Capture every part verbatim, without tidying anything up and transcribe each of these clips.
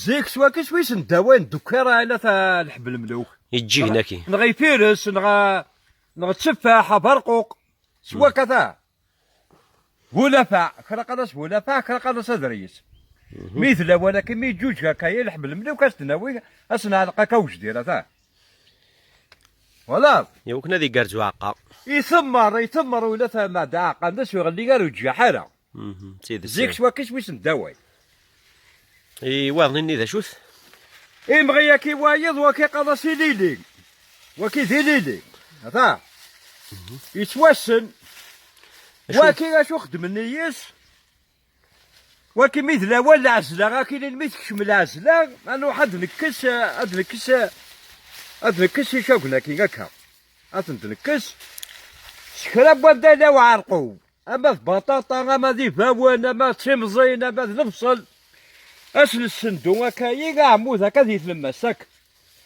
Zik s waki s wissen ddawayen ddukkir ɛinat lḥeb lemluk. Iǧǧigen aki. Neɣ ifires, neɣ, neɣ tteffaḥ, aberquq. S wakka ta. Bulafaɛ, kra qalas bulafaɛ, kra qalas adreyyes. Mi d lawan akken mi iǧuǧeg akka i lḥeb lemluk, as d-nawi, as neɛleq akka ujdir, ata. Voilà. Iwakken ad igerrez uɛeqqa. Itemmer, itemmer ula tama d aɛeqqa, d acu iɣelli ar uǧǧaḥ ara. Mhm, d tidet. Zik s wakis wissen daway. I waḍ-nni d acu-t? Imɣi-agi wayeḍ, waki qaḍ-as ilili. Waki d ilili. Ata. Yettwassen. Acu? Waki acu xedmen yes. Waki mi d lawan lɛezla, akilin mi tekcem lɛezla, ad nruḥ ad nekkes, ad nekkes, ad nekkes icagen-agi akka. Ad ten-nekkes. S kra n wanda yella uɛerqub. Ama d baṭaṭa, ama d ibawen, ama d timẓin, ama d lebṣel. Ass n ssendu akka, i aɛmud akka di tlemmast akk.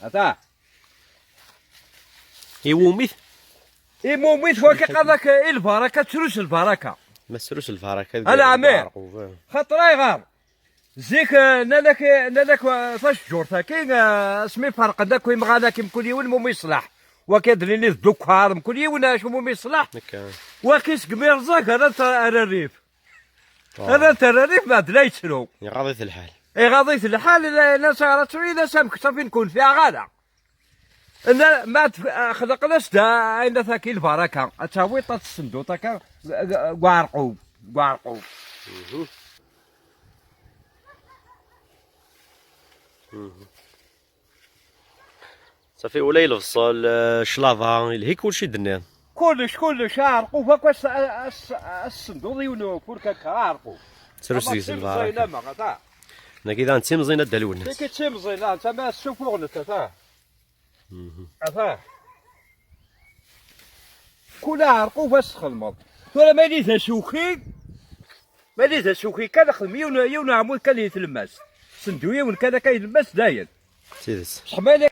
Ata. Iwumi-t? Iwumi-t waki qaḍ-ak i lbaraka, ttrus lbaraka. Ma ttrus lbaraka, ala ɛmir. Xaṭer ayɣer? Zik, eh, nnan-ak, nnan-ak, eh, tacejjurt-agi, eh, asmi ferqen akk imɣan-agi mkul yiwen mumi yeṣleḥ. Waki ad nini d ddukar, mkul yiwen acu mumi yeṣleḥ. Akka. Waki segmi rẓag rran-t ar rrif. Ah. Rran-t ar rrif, mbeɛd la yettru. Iɣaḍ-it lḥal. Iɣaḍ-it lḥal, la, la s-, ara ttru, la s-, amek ṣafi nkun fiɣ ara. Nna, ma t-, xlaqen-as-d ayen ataki lbaraka. Ad tawiḍ, ad tessenduḍ akka, g-, g-, g uɛerqub, g uɛerqub. Mhm. Mhm. Safi, ula i lebṣel, eh, claḍa, ilhi kulci d-nniḍ. Kullec, kullec, aɛerqub akk as-, as-, as-, as-senduḍ yiwen ufurk akka, aɛerqub. Ttrus deg-s lbaraka. Ama d timẓin, ama, ata. Nagi daɣen d timẓin a Dda Lwennas. Tigi d timẓin, ah, tama ssufuɣen-t, ata. Mhm. Ata. Kul aɛerqub ad s-txedmeḍ. Tura ma yili d asuki, ma yili d asuki kan, xdem yiwen, yiwen uɛmud kan i tlemmast. Sendu yiwen kan akka i tlemmast dayen. D tidet. Bṣeḥ ma yili